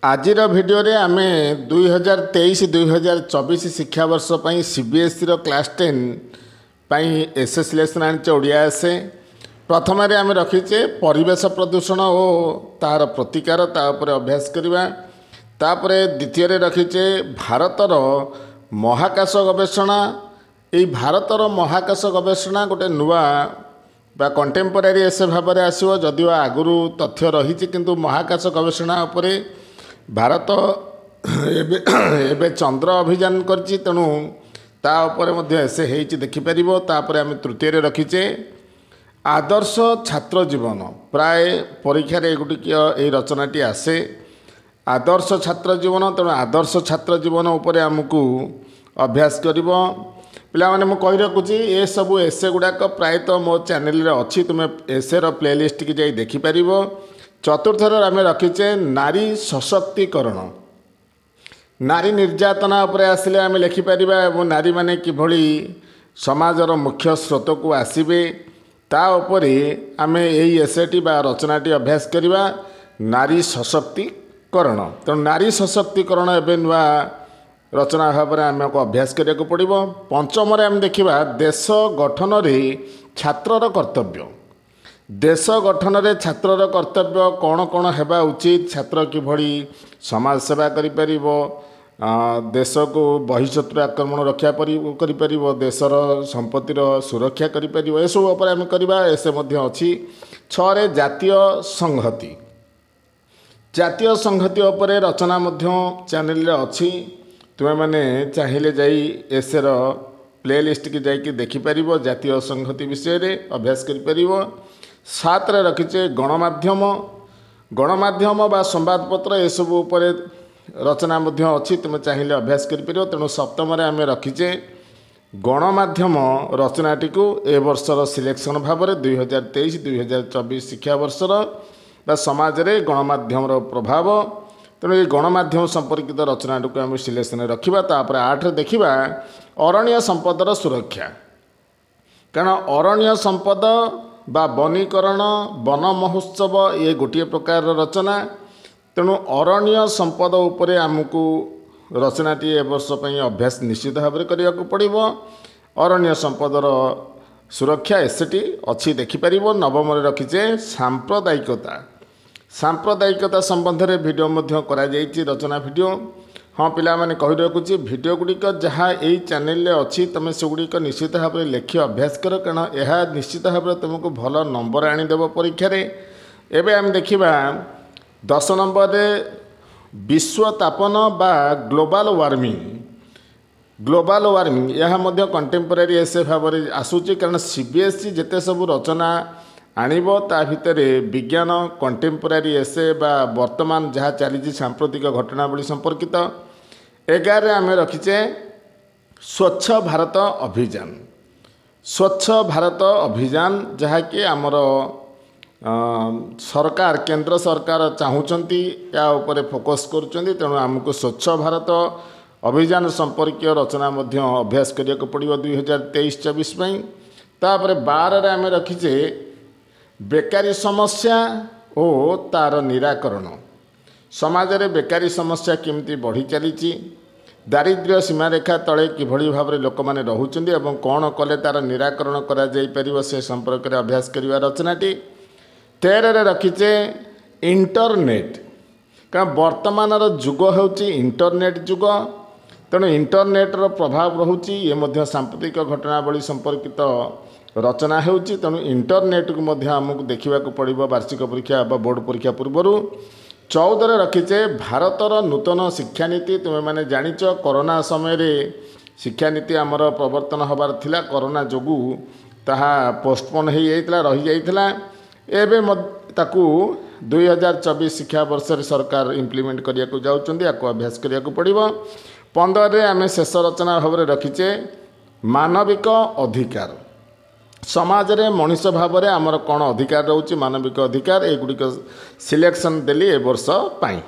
ଆଜିର ଭିଡ଼ିଓରେ ଆମେ 2023-2024 ଶିକ୍ଷାବର୍ଷ ପାଇଁ ସିବିଏସ୍ଇର କ୍ଲାସ୍ 10 ପାଇଁ ଏସେ ସିଲେକ୍ସନ୍ ଆଣିଛେ, ଓଡ଼ିଆ ଏସେ। ପ୍ରଥମରେ ଆମେ ରଖିଛେ ପରିବେଶ ପ୍ରଦୂଷଣ ଓ ତାହାର ପ୍ରତିକାର, ତା ଉପରେ ଅଭ୍ୟାସ କରିବା। ତାପରେ ଦ୍ୱିତୀୟରେ ରଖିଛେ ଭାରତର ମହାକାଶ ଗବେଷଣା। ଏଇ ଭାରତର ମହାକାଶ ଗବେଷଣା ଗୋଟେ ନୂଆ ବା କଣ୍ଟେମ୍ପୋରାରୀ ଏସେ ଭାବରେ ଆସିବ। ଯଦିଓ ଆଗରୁ ତଥ୍ୟ ରହିଛି, କିନ୍ତୁ ମହାକାଶ ଗବେଷଣା ଉପରେ ଭାରତ ଏବେ ଏବେ ଚନ୍ଦ୍ର ଅଭିଯାନ କରିଛି, ତେଣୁ ତା ଉପରେ ମଧ୍ୟ ଏସେ ହେଇଛି, ଦେଖିପାରିବ। ତାପରେ ଆମେ ତୃତୀୟରେ ରଖିଛେ ଆଦର୍ଶ ଛାତ୍ର ଜୀବନ। ପ୍ରାୟ ପରୀକ୍ଷାରେ ଏଗୁଡ଼ିକ ଏଇ ରଚନାଟି ଆସେ, ଆଦର୍ଶ ଛାତ୍ର ଜୀବନ। ତେଣୁ ଆଦର୍ଶ ଛାତ୍ର ଜୀବନ ଉପରେ ଆମକୁ ଅଭ୍ୟାସ କରିବ। ପିଲାମାନେ, ମୁଁ କହି ରଖୁଛି, ଏସବୁ ଏସେ ଗୁଡ଼ାକ ପ୍ରାୟତଃ ମୋ ଚ୍ୟାନେଲରେ ଅଛି, ତୁମେ ଏସେର ପ୍ଲେଲିଷ୍ଟକି ଯାଇ ଦେଖିପାରିବ। ଚତୁର୍ଥରେ ଆମେ ରଖିଛେ ନାରୀ ସଶକ୍ତିକରଣ। ନାରୀ ନିର୍ଯାତନା ଉପରେ ଆସିଲେ ଆମେ ଲେଖିପାରିବା ଏବଂ ନାରୀମାନେ କିଭଳି ସମାଜର ମୁଖ୍ୟ ସ୍ରୋତକୁ ଆସିବେ, ତା ଉପରେ ଆମେ ଏଇ ଏସେଟି ବା ରଚନାଟି ଅଭ୍ୟାସ କରିବା, ନାରୀ ସଶକ୍ତିକରଣ। ତେଣୁ ନାରୀ ସଶକ୍ତିକରଣ ଏବେ ନୂଆ ରଚନା ଭାବରେ ଆମକୁ ଅଭ୍ୟାସ କରିବାକୁ ପଡ଼ିବ। ପଞ୍ଚମରେ ଆମେ ଦେଖିବା ଦେଶ ଗଠନରେ ଛାତ୍ରର କର୍ତ୍ତବ୍ୟ। ଦେଶ ଗଠନରେ ଛାତ୍ରର କର୍ତ୍ତବ୍ୟ କ'ଣ କ'ଣ ହେବା ଉଚିତ, ଛାତ୍ର କିଭଳି ସମାଜ ସେବା କରିପାରିବ, ଦେଶକୁ ବହିଶତ୍ରୁ ଆକ୍ରମଣ ରକ୍ଷା କରିପାରିବ, ଦେଶର ସମ୍ପତ୍ତିର ସୁରକ୍ଷା କରିପାରିବ, ଏସବୁ ଉପରେ ଆମେ କରିବା। ଏସେ ମଧ୍ୟ ଅଛି। ଛଅରେ ଜାତୀୟ ସଂହତି। ଜାତୀୟ ସଂହତି ଉପରେ ରଚନା ମଧ୍ୟ ଚ୍ୟାନେଲରେ ଅଛି, ତୁମେମାନେ ଚାହିଁଲେ ଯାଇ ଏସେର ପ୍ଲେଲିଷ୍ଟକି ଯାଇକି ଦେଖିପାରିବ, ଜାତୀୟ ସଂହତି ବିଷୟରେ ଅଭ୍ୟାସ କରିପାରିବ। ସାତରେ ରଖିଛେ ଗଣମାଧ୍ୟମ। ଗଣମାଧ୍ୟମ ବା ସମ୍ବାଦପତ୍ର, ଏସବୁ ଉପରେ ରଚନା ମଧ୍ୟ ଅଛି, ତୁମେ ଚାହିଁଲେ ଅଭ୍ୟାସ କରିପାରିବ। ତେଣୁ ସପ୍ତମରେ ଆମେ ରଖିଛେ ଗଣମାଧ୍ୟମ ରଚନାଟିକୁ ଏ ବର୍ଷର ସିଲେକ୍ସନ୍ ଭାବରେ, 2023-2024 ଶିକ୍ଷାବର୍ଷର ବା ସମାଜରେ ଗଣମାଧ୍ୟମର ପ୍ରଭାବ। ତେଣୁ ଏଇ ଗଣମାଧ୍ୟମ ସମ୍ପର୍କିତ ରଚନାଟିକୁ ଆମେ ସିଲେକ୍ସନ୍ରେ ରଖିବା। ତାପରେ ଆଠରେ ଦେଖିବା ଅରଣ୍ୟ ସମ୍ପଦର ସୁରକ୍ଷା। କାରଣ ଅରଣ୍ୟ ସମ୍ପଦ ବା ବନୀକରଣ, ବନ ମହୋତ୍ସବ ଇଏ ଗୋଟିଏ ପ୍ରକାରର ରଚନା। ତେଣୁ ଅରଣ୍ୟ ସମ୍ପଦ ଉପରେ ଆମକୁ ରଚନାଟି ଏ ବର୍ଷ ପାଇଁ ଅଭ୍ୟାସ ନିଶ୍ଚିତ ଭାବରେ କରିବାକୁ ପଡ଼ିବ। ଅରଣ୍ୟ ସମ୍ପଦର ସୁରକ୍ଷା ଏସେଟି ଅଛି, ଦେଖିପାରିବ। ନବମରେ ରଖିଛେ ସାମ୍ପ୍ରଦାୟିକତା। ସାମ୍ପ୍ରଦାୟିକତା ସମ୍ବନ୍ଧରେ ଭିଡ଼ିଓ ମଧ୍ୟ କରାଯାଇଛି, ରଚନା ଭିଡ଼ିଓ। ହଁ ପିଲାମାନେ, କହି ରଖୁଛି, ଭିଡ଼ିଓ ଗୁଡ଼ିକ ଯାହା ଏଇ ଚ୍ୟାନେଲରେ ଅଛି, ତୁମେ ସେଗୁଡ଼ିକ ନିଶ୍ଚିତ ଭାବରେ ଲେଖି ଅଭ୍ୟାସ କର, କାରଣ ଏହା ନିଶ୍ଚିତ ଭାବରେ ତୁମକୁ ଭଲ ନମ୍ବର ଆଣିଦେବ ପରୀକ୍ଷାରେ। ଏବେ ଆମେ ଦେଖିବା 10 ନମ୍ବରରେ ବିଶ୍ୱ ତାପନ ବା ଗ୍ଲୋବାଲ ୱାର୍ମିଂ। ଗ୍ଲୋବାଲ ୱାର୍ମିଂ ଏହା ମଧ୍ୟ କଣ୍ଟେମ୍ପୋରାରୀ ଏସେ ଭାବରେ ଆସୁଛି, କାରଣ ସିବିଏସ୍ଇ ଯେତେ ସବୁ ରଚନା ଆଣିବ ତା ଭିତରେ ବିଜ୍ଞାନ, କଣ୍ଟେମ୍ପୋରାରୀ ଏସେ ବା ବର୍ତ୍ତମାନ ଯାହା ଚାଲିଛି ସାମ୍ପ୍ରତିକ ଘଟଣାବଳୀ ସମ୍ପର୍କିତ। 11ରେ ଆମେ ରଖିଛେ ସ୍ୱଚ୍ଛ ଭାରତ ଅଭିଯାନ। ସ୍ୱଚ୍ଛ ଭାରତ ଅଭିଯାନ ଯାହାକି ଆମର ସରକାର, କେନ୍ଦ୍ର ସରକାର ଚାହୁଁଛନ୍ତି, ଏହା ଉପରେ ଫୋକସ୍ କରୁଛନ୍ତି। ତେଣୁ ଆମକୁ ସ୍ୱଚ୍ଛ ଭାରତ ଅଭିଯାନ ସମ୍ପର୍କୀୟ ରଚନା ମଧ୍ୟ ଅଭ୍ୟାସ କରିବାକୁ ପଡ଼ିବ 2023-24 ପାଇଁ। ତାପରେ 12ରେ ଆମେ ରଖିଛେ ବେକାରୀ ସମସ୍ୟା ଓ ତା'ର ନିରାକରଣ। ସମାଜରେ ବେକାରୀ ସମସ୍ୟା କେମିତି ବଢ଼ି ଚାଲିଛି, ଦାରିଦ୍ର୍ୟ ସୀମାରେଖା ତଳେ କିଭଳି ଭାବରେ ଲୋକମାନେ ରହୁଛନ୍ତି ଏବଂ କ'ଣ କଲେ ତା'ର ନିରାକରଣ କରାଯାଇପାରିବ, ସେ ସମ୍ପର୍କରେ ଅଭ୍ୟାସ କରିବା ରଚନାଟି। 13ରେ ରଖିଛେ ଇଣ୍ଟରନେଟ୍, କାରଣ ବର୍ତ୍ତମାନର ଯୁଗ ହେଉଛି ଇଣ୍ଟରନେଟ୍ ଯୁଗ। ତେଣୁ ଇଣ୍ଟରନେଟ୍ର ପ୍ରଭାବ ରହୁଛି, ଇଏ ମଧ୍ୟ ସାମ୍ପ୍ରତିକ ଘଟଣାବଳୀ ସମ୍ପର୍କିତ ରଚନା ହେଉଛି। ତେଣୁ ଇଣ୍ଟରନେଟ୍କୁ ମଧ୍ୟ ଆମକୁ ଦେଖିବାକୁ ପଡ଼ିବ ବାର୍ଷିକ ପରୀକ୍ଷା ବା ବୋର୍ଡ଼ ପରୀକ୍ଷା ପୂର୍ବରୁ। 14ରେ ରଖିଛେ ଭାରତର ନୂତନ ଶିକ୍ଷାନୀତି। ତୁମେମାନେ ଜାଣିଛ, କରୋନା ସମୟରେ ଶିକ୍ଷାନୀତି ଆମର ପ୍ରବର୍ତ୍ତନ ହେବାର ଥିଲା, କରୋନା ଯୋଗୁଁ ତାହା ପୋଷ୍ଟପୋନ୍ ହୋଇଯାଇଥିଲା, ରହିଯାଇଥିଲା। ଏବେ ତାକୁ 2024 ଶିକ୍ଷାବର୍ଷରେ ସରକାର ଇମ୍ପ୍ଲିମେଣ୍ଟ କରିବାକୁ ଯାଉଛନ୍ତି, ଆକୁ ଅଭ୍ୟାସ କରିବାକୁ ପଡ଼ିବ। 15ରେ ଆମେ ଶେଷ ରଚନା ଭାବରେ ରଖିଛେ ମାନବିକ ଅଧିକାର। ସମାଜରେ ମଣିଷ ଭାବରେ ଆମର କ'ଣ ଅଧିକାର ରହୁଛି, ମାନବିକ ଅଧିକାର, ଏଗୁଡ଼ିକ ସିଲେକ୍ସନ୍ ଦେଲି ଏ ବର୍ଷ ପାଇଁ।